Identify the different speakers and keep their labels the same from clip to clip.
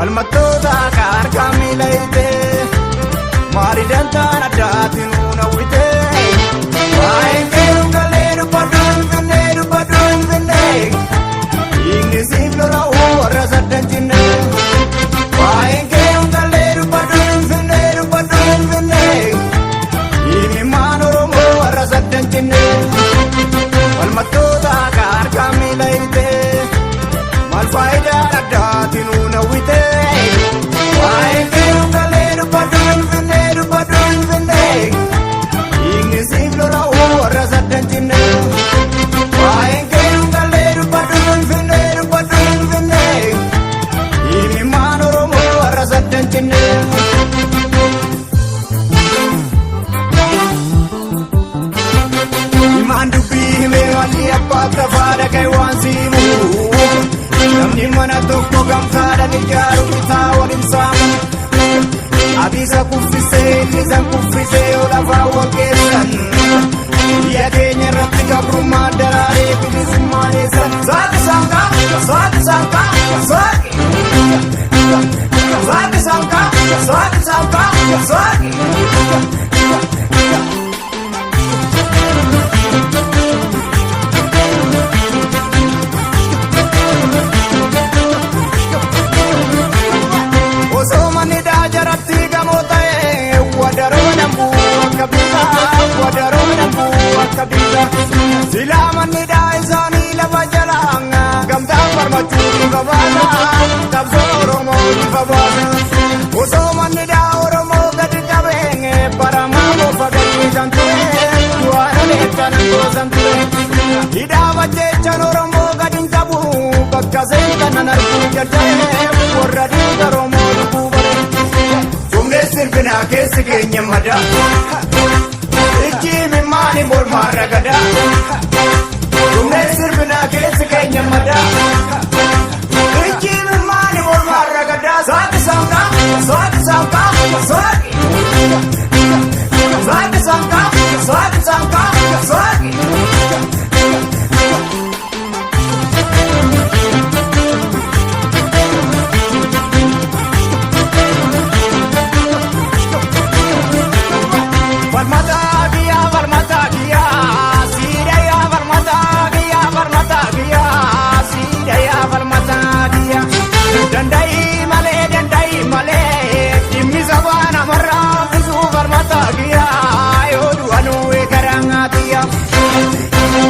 Speaker 1: Falmattoota harkaa miila hiitee maali dantaan addaatiin nuun hawwitee. Waa'een keeru galee dubbadhu Finfinnee, dubbadhu Finfinnee. Dhiigni siif lola'uu warra saddan jinnee. Waa'een keeru galee dubbadhu Finfinnee, dubbadhu Finfinnee. Dhiigni maan Oromoo warra saddan jinnee. Falmattoota harkaa miila hiitee maal faayidaan addaatiin nuun hawwitee. Waa'een keeru galee dubbadhu Finfinnee, dubbadhu Finfinnee. Dhiigni siif lola'uu warra saddan jinnee. Waa'een keeru galee dubbadhu Finfinnee, dubbadhu Finfinnee. Dhiigni maan Oromoo warra saddan jinnee. Himaan dubbii himee walli abbaa tafaa dhaga'e waan siimu. Namni mana tokko gamtaadhaan ijaaru bitaa waliin saamu. Abisa kuffisee inni san kuffisee yoo lafaa wal geessan. Biyya keenya irratti gabrummaa daraaree bilisummaa eessan. Saaqi saanqaa, saaqi saanqaa, saaqi. Saaqi saanqaa, saaqi saanqaa, saaqi. Osoo manni daajaratti gamoo ta'e wadaroo dambuu akka bitaa, wadaroo dambuu akka bitaa. Silaa manni daa isaanii lafa jalaa gamtaan barbaachuu ifa baasa, qabsoo Oromoo ifa baasa. Osoo manni daa Oromoo gadi qabee baramaa moofa gadi ture du'aan eeggan goosan ture. Hidhaa bajjeechaan Oromoo gadi hin qabu bakka seentan arguu jalqabee warra dhiiga Oromoo lubbuu bare. Tumnee sirbinaa keessi keenya madaa. Ijji mimmaani mormaa ragadaa. Tumnee sirbinaa keessi keenya madaa. Ijji mimmaani mormaa ragadaa. Saaqi saanqaa, saaqi saanqaa, saaqi. Saaqi saanqaa, saaqi saanqaa, saaqi. Falmataa kiyyaa, falmataa kiyyaa, siidayyaa falmataa kiyyaa, falmataa kiyyaa, siidayyaa falmataa kiyyaa. Danda'i malee, danda'i malee, dhimmi sabaa namarraa fisuu falmataa kiyyaa, yoo du'anuu eegaraa kiyyaa.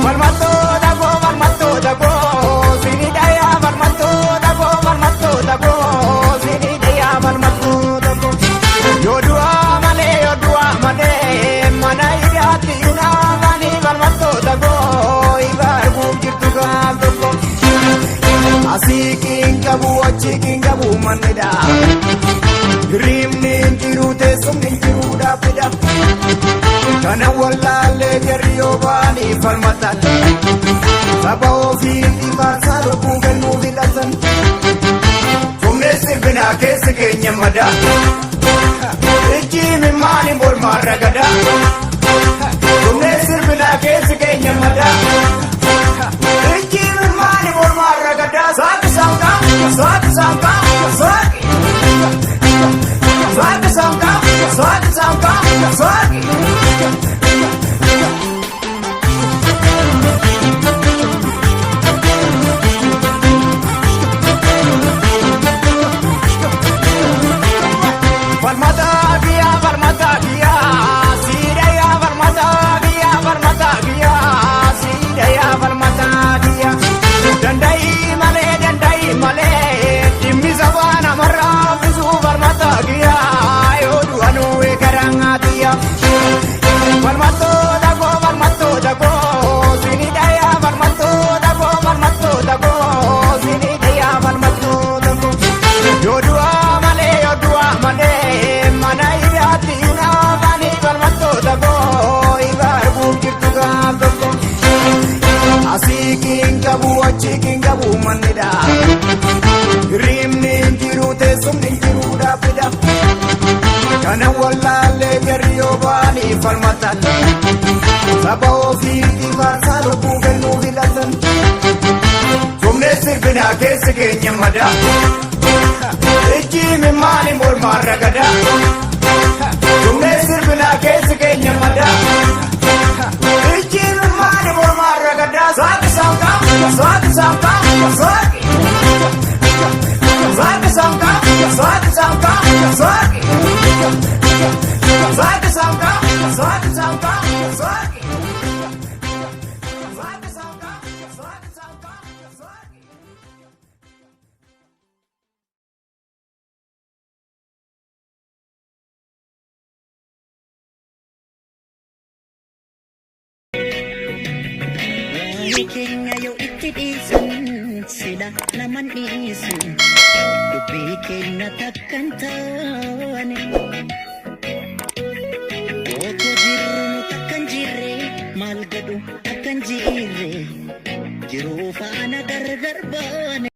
Speaker 1: Falmattoota koo, falmattoota koo, siidayyaa falmattoota koo, falmattoota koo, siidayyaa falmattoota koo. Yoo du'aa malee, yoo du'aa malee, mana hidhaatti yuunaafanii falmattoota koo, ifa arguuf jirtu gaaf tokko. Asii qiin qabu, achi qiin qabu mannidha. Hirriibni hin jiru, teessumni hin jiru dhaabbidha. Kana wallaallee jarri yoo ba'anii falmatan. Saba ofii ifaarsaa lubbuu kennuu filatan. Tumnee sirbinaa keessi keenya madaa. Ijji mimmaani mormaa ragadaa. Tumnee sirbinaa keessi keenya madaa. Ijji mimmaani mormaa ragadaa. Saaqi saanqaa, saaqi saanqaa, saaqi. Saaqi saanqaa, saaqi saanqaa, saaqi. Falmataa kiyyaa, falmataa kiyyaa, siidayyaa falmataa kiyyaa, falmataa kiyyaa, siidayyaa falmataa kiyyaa. Danda'i malee, danda'i malee, dhimmi sabaa namarraa fisuu falmataa kiyyaa, yoo du'anuu eegaraa kiyyaa. Falmattoota koo, falmattoota koo, siidayyaa falmattoota koo, falmattoota koo, siidayyaa falmattoota koo. Yoo du'aa malee, yoo du'aa malee, mana hidhaatti yuunaafanii falmattoota koo, ifa arguuf jirtu gaaf tokko. Asii qiin qabu, achi qiin qabu mannidha. Hirriibni hin jiru, teessumni hin jiru dhaabbidha. Kana wallaallee jarri yoo ba'anii falmatan. Saba ofii ifaarsaa lubbuu kennuu filatan. Tumnee sirbinaa keessi keenya madaa. Ijji ragadaa. Dhumnee sirbinaa keessi keenya madaa. Ijjiirummaan mormaa ragadaa. Saaqi saaqaa saaqi saaqaa saaqi. Saaqi saaqaa saaqi saaqaa saaqi. Saaqi saaqaa saaqi saaqaa saaqi. Saaqi saaqaa saaqi saaqaa saaqi.
Speaker 2: Waa'ee keenya yoo itti dhiisan sila naman dhiisu dubbii keenya takkan taane. Otoo jirru nu takkan jirre maal godhu akkan jirre jiruu faana gargar baane.